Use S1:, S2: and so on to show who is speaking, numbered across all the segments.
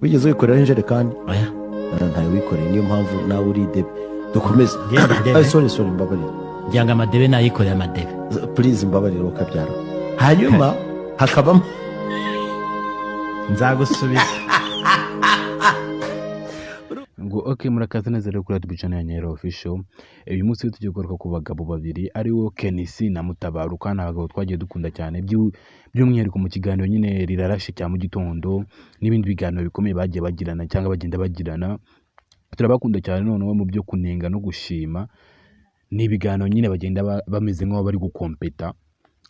S1: Wigeze wikoreraho injerekani?
S2: Oya.
S1: Ntayo wikoreye, niyo mpamvu nawe uri idebe. Dukomeze.
S2: Ngende idebe.
S1: Ay, sorry, sorry, mbabarira.
S2: Ngira ngo amadebe nayikoreye amadebe.
S1: Please, mbabarira, ukabyara. Hanyuma hakabamo
S2: Nzagusubiza.
S3: Ngo ok, murakaza neza rero kuri YouTube channel ya Nyero Official. Uyu munsi tugiye kugaruka ku bagabo babiri, ariwo KNC na Mutabaruka. Ni abagabo twagiye dukunda cyane, by'umwihariko mu kiganiro nyine Rirarashe cya mu gitondo n'ibindi biganiro bikomeye bagiye bagirana cyangwa bagenda bagirana. Turabakunda cyane. Noneho mu byo kunenga no gushima, ni ibiganiro nyine bagenda bameze nk'aho bari gukompeta.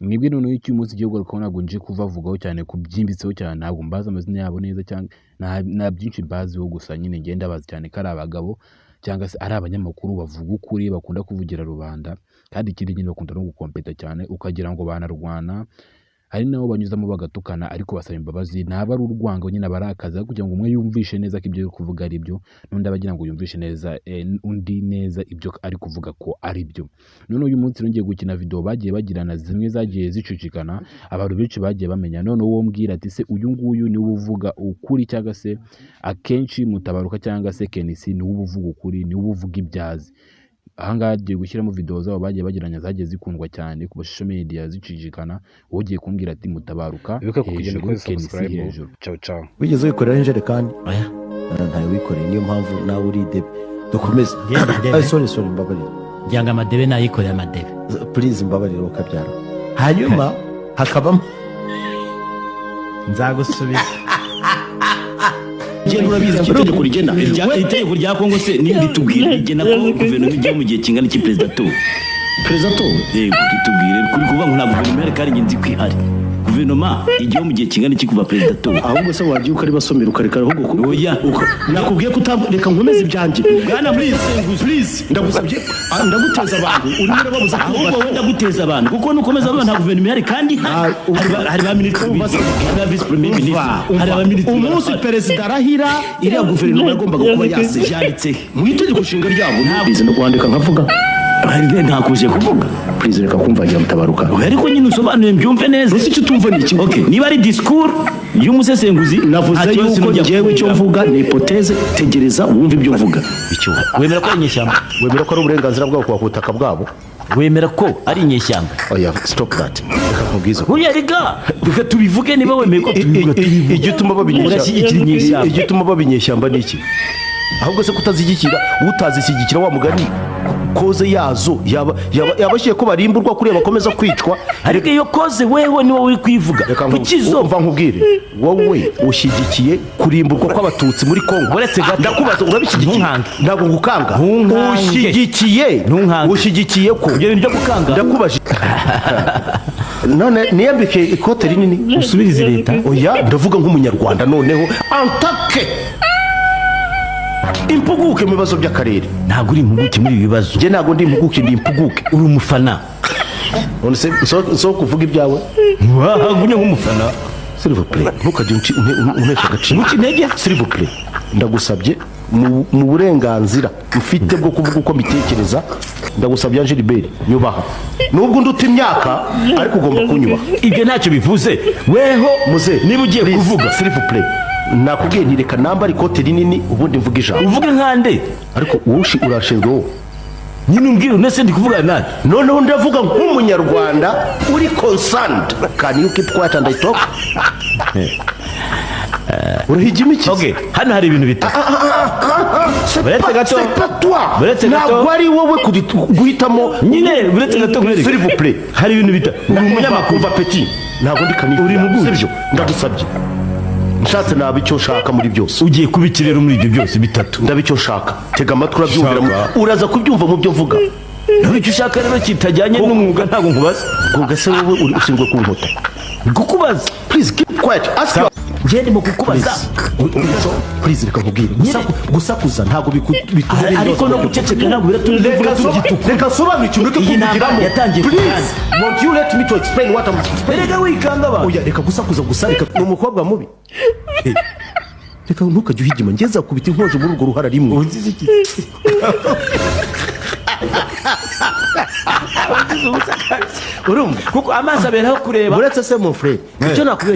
S3: Mwebwe noneho icyo uyu munsi ugiye kugarukaho, ntabwo nje kubavugaho cyane, kubyimbitseho cyane, ntabwo mbazi amazina yabo neza cyangwa nta byinshi mbaziho. Gusa nyine ngenda bazi cyane ko ari abagabo cyangwa se ari abanyamakuru bavuga ukuri, bakunda kuvugira rubanda, kandi ikindi nyine bakunda no gukompeta cyane, ukagira ngo banarwana. Hari nabo banyuzamo bagatukana, ariko basaba imbabazi. Ntaba ari urwango nyine, abarakaza kugira ngo umwe yumvishe neza ko ibyo ari kuvuga ari byo, n'undi aba agira ngo yumvishe neza undi neza ibyo ari kuvuga ko ari byo. None uyu munsi ngiye gukina video bagiye bagirana, zimwe zagiye zicicikana, abantu benshi bagiye bamenya. None uwo mbwira ati: "Se uyu nguyu niwe uvuga ukuri?" Cyangwa se akenshi Mutabaruka cyangwa se KNC niwe uvuga ukuri, niwe uvuga ibyazi? Ahangaha tugiye gushyiramo video zabo bagiye bagiranye, zagiye zikundwa cyane ku social media, zicicikana. Wowe ugiye kumbwira ati: "Mutabaruka
S4: Wibuke ko kugenda
S3: hejuru,
S4: ukoze
S3: KNC
S4: subscribe.
S3: hejuru."
S4: Ciao ciao.
S1: Wigeze wikoreraho injerekani?
S2: Oya.
S1: Ntayo wikoreye, niyo mpamvu nawe uri idebe. Dukomeze.
S2: Ngende idebe.
S1: Ay, sorry, sorry, mbabarira.
S2: Ngira ngo amadebe nayikoreye amadebe.
S1: Please, mbabarira, ukabyara. Hanyuma hakabamo
S2: Nzagusubiza.
S5: Genda, urabizi icyo itegeko rigena. Itegeko rya Kongo se ni ritubwire, rigena ko guverinoma igiye mu gihe kingana iki perezida atowe?
S6: Perezida atowe?
S5: Yego, ritubwire. Kuri kuvuga ngo nta guverinoma ihari kandi njye nzi ko ihari, guverinoma igiyeho mu gihe kingana iki kuva perezida atowe?
S6: Ahubwo se wagiye ukaribasomera, ukareka ahubwo
S5: Oya.
S6: Nakubwiye ko reka nkomeze ibyanjye.
S5: Bwana,
S6: Please, please, ndagusabye, ndaguteza abantu, urimo urababuza
S5: Ahubwo
S6: kumva.
S5: wowe ndaguteza abantu, kuko nukomeza avuga nta guverinoma ihari kandi hari ba minisitiri, hari ba vice premier ministre, hari ba minisitiri.
S6: Umunsi perezida arahira, iriya guverinoma yagombaga kuba yaseje.
S5: Byanditse?
S6: Mu itegeko nshinga ryabo. Ntabwo no kwandika nkavuga.
S5: Ntakuje kuvuga.
S6: Please, reka kumvangira, Mutabaruka.
S5: Oya, ariko nyine usobanuye mbyumve neza.
S6: Ese icyo utumva ni iki?
S5: Okay, niba ari discours y'umusesenguzi,
S6: Navuze
S5: nta kibazo,
S6: yuko
S5: sinujya
S6: njyewe icyo
S5: kuvuga.
S6: mvuga ni hypothèse. Tegereza wumve ibyo mvuga.
S5: Wemera ko ari inyeshyamba?
S1: Wemera ko ari uburenganzira bwabo kuba ku butaka bwabo?
S5: Wemera ko ari inyeshyamba?
S1: Oya, stop that. Reka nkubwize ukuri.
S5: Oya, rega reka tubivuge. Niba wemeye ko tubivuga, tubivuge.
S1: Igituma baba
S5: Urashyigikira inyeshyamba?
S1: Igituma baba inyeshyamba ni iki? Ahubwo se kutazishyigikira, utazishyigikira, wa mugani, cause yazo yaba yabashyiriye ko barimburwa kuriya bakomeza kwicwa.
S5: Ariko iyo cause wewe niwo uri kuyivuga.
S1: Reka
S5: Kuki zo
S1: umva nkubwire, wowe ushyigikiye kurimburwa kw'Abatutsi muri Kongo?
S5: Uretse gato.
S1: Ndakubaza, urabishyigikiye?
S5: Ntunkange.
S1: Ntabwo ngukanga.
S5: Ntunkange.
S1: Ushyigikiye?
S5: Ntunkange.
S1: Ushyigikiye ko
S5: Ibyo bintu byo gukanga.
S1: Ndakubaje none, niyambike ikote rinini?
S5: Usubirize leta.
S1: Oya, ndavuga nk'Umunyarwanda noneho, antake impuguke mu bibazo by'akarere.
S5: Ntabwo uri impuguke muri ibi bibazo.
S1: Njye ntabwo ndi impuguke, ndi impuguke.
S5: Uri umufana.
S1: None se so kuvuga ibyawe?
S5: Wagumye nk'umufana.
S1: S'il vous plaît, ntukajye untesha agaciro.
S5: Ntuce intege.
S1: S'il vous plaît, ndagusabye, mu burenganzira mfite bwo kuvuga uko mbitekereza, ndagusabye, Angel, nyubaha. Nubwo unduta imyaka, ariko ugomba kunyubaha.
S5: Ibyo ntacyo bivuze weho.
S1: Muze.
S5: Niba ugiye
S1: Please,
S5: kuvuga.
S1: s'il vous plaît, nakubwiye nti reka nambare ikote rinini, ubundi mvuge ijambo.
S5: Uvuge nkande?
S1: Ariko wowe urashinzwe wowe.
S5: Nyine umbwira, unese ndi kuvuga nande?
S1: Noneho ndavuga nk'Umunyarwanda uri concerned. Can you keep quiet and I talk? Urahigima iki?
S5: Okay, hano hari ibintu bitatu. Buretse gato.
S1: C'est pas toi.
S5: Buretse gato.
S1: Ntabwo ari wowe guhitamo.
S5: Nyine buretse gato nkwereke.
S1: S'il vous plaît.
S5: Hari ibintu bitatu. Uri umunyamakuru.
S1: Umva petit, ntabwo ndi kanifu.
S5: Uri impuguke.
S1: Sibyo? Ndagusabye, nshatse naba icyo nshaka muri byose.
S5: Ugiye kuba iki rero muri ibyo byose bitatu?
S1: Ndaba icyo nshaka. Tega amatwi, urabyumvira
S5: Shaka.
S1: uraza kubyumva mu byo mvuga.
S5: Nawe icyo ushaka rero kitajyanye n'umwuga, ntabwo nkubaza.
S1: Ubwo se wowe uri ushinzwe ku nkota?
S5: Kukubaza.
S1: Please keep quiet, ask your
S5: Njye ndimo kukubaza.
S1: Please, reka nkubwire. Gusakuza ntabwo bituma
S5: Ariko no guceceka ntabwo biratuma
S1: Reka
S5: tuvuga tugituku.
S1: Reka nsobanure ikintu, ureke
S5: Iyi ntambara
S1: kuvugiramo.
S5: yatangiye.
S1: Please, won't you let me to explain what I'm explaining?
S5: Erega wikanga abantu.
S1: Oya, reka gusakuza gusa. Reka, ni umukobwa mubi. Reka, ntukajye uhigima, ngeza kubita inkonje muri urwo ruhara rimwe.
S5: Uzize iki? Uzize ubusa kabisa.
S1: Urumva?
S5: Kuko amaso aberaho kureba.
S1: Uretse se, mon frère, icyo nakubwiye.